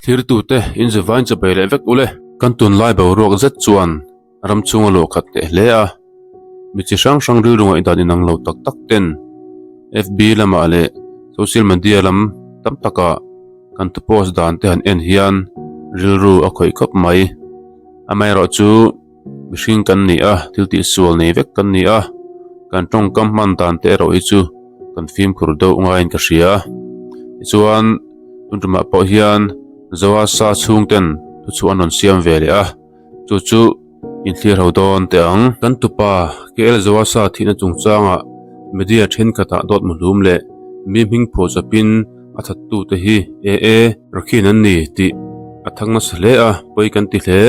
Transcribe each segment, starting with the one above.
Thirtute inzivain chu bei leh vek ule. Kan tunlai boruak zet chuan ram chhunga luah khat hneh hle a, mi chi hrang hrang rilru ngaihdan inang lo tak tak ten FB lamah leh social media lam tam takah kan thu post dan te han en hian rilru a khawih khawp mai. Amaherawhchu mihring kan ni a, thil tihsual nei vek kan ni a, kan tawngkam hman dan te erawh hi chu kan fimkhur deuh ngaiin ka hria. Tichuan tun tumah pawh hian Zoasa chhungten thuchhuah an rawn siam ve leh a. Chu chu inthlir ho dawn teh ang. Kan tupa KL Zawasa thihna chungchangah media thenkhatah dawt muhlum leh mi hming phuah chawpin a thattute hi AA Rakhin an ni tih a thang nasa hle a, pawi kan ti hle.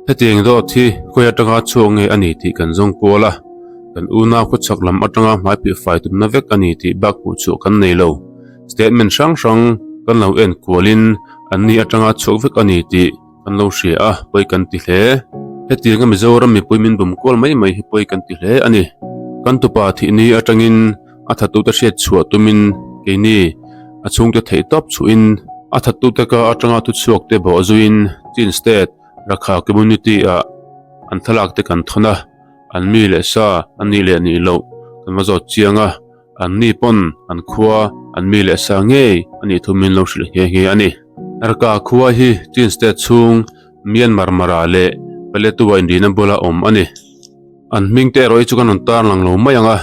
Hetiang dawt hi khawi atanga chhuak nge a ni tih kan zawng kual a, kan unau khawchhak lam atanga hmai phih fai tumna vek a ni tih bak hmuh chhuah kan nei lo. Statement hrang hrang kan lo en kualin anni atanga chhuak vek a ni tih Kan lo hria a, pawi kan ti hle. Hetianga Mizoram mipui min bum kual mai mai hi pawi kan ti hle a ni. Kan tupa thihni atangin a thattute hriat chhuah tumin keini a chhungte theih tawp chhuhin a thattute ka atanga thuchhuak te bawh zuiin Chin State Rakha Community ah an thlalak te kan thawn a, an mi leh sa a nih leh nih loh kan va zawt chiang a. An ni pawn an khua an mi leh sa ngei a nih thu min lo hrilh nghe nghe a ni. Rka khua hi Chin State chhung Myanmar Mara leh Paletwa inrina bula awm a ni. An hming te erawh hi chu kan rawn tarlang lo mai ang a,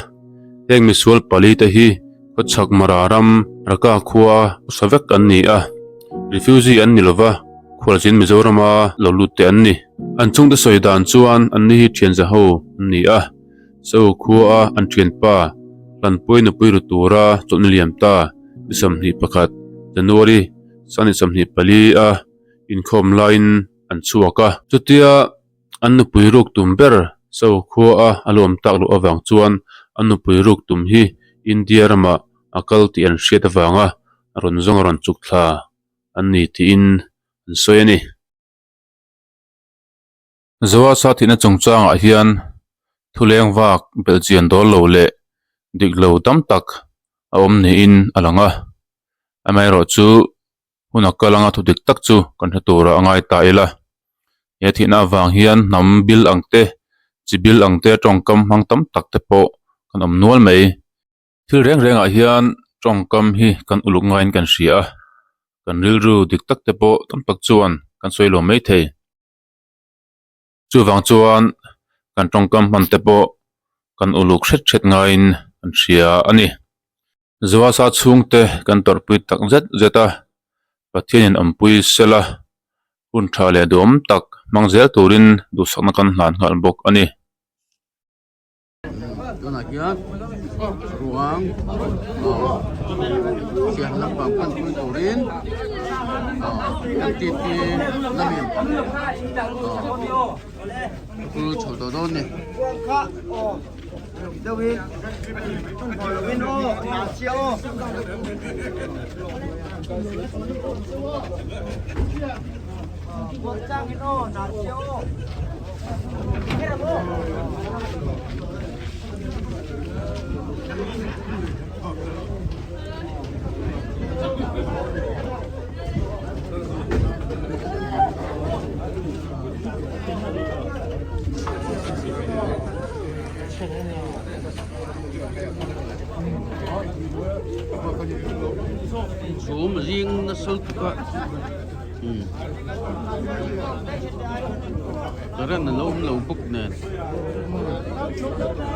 heng misual pali te hi khawchhak Mara ram Rka khua usa vek an ni a, refugee an ni lova khualzin Mizorama lo lut te an ni. An chhungte sawi dan chuan an ni hi thianza ho an ni a. Cho khua an thianpa Hlanpuii nupui ru tura chawlhna liam ta ni 21 January sani 24 a inkhawm laiin an chhuak a. Chutia an nupui ruk tum ber Cho khua a a lo awm tak loh avang chuan an nupui ruk tum hi India ramah a kal tih an hriat avanga rawn zawng a rawn chuk thla an ni tiin an sawi a ni. Zoasa thihna chungchangah hian thuleng vak belhchian dawl lo leh dik lo tam tak a awm niin a lang a, amaherawhchu hun a kal anga thu dik tak chu kan hre tura a ngai ta ila. He thihna avang hian hnam bil ang te, chi bil ang te tawngkam hmang tam tak te pawh kan awm nual mai. Thil reng rengah hian tawngkam hi kan uluk ngaiin kan hria a, kan rilru dik tak te pawh tam tak chuan kan sawi lo mai thei. Chuvang chuan kan tawngkam hman te pawh kan uluk hret hret ngaiin kan hria a ni. Zoasa chhungte kan tawrhpui tak zet zet a, Pathianin awmpui sela hun tha leh duhawm tak hmang zel turin duhsakna kan hlan nghal bawk a ni. Tunah hian ruang siam lampang pan pui turin MTP lamin a kul chho tawh dawn a ni. Chhum zing nasa lutuk a current a lo awm lo bawk nen.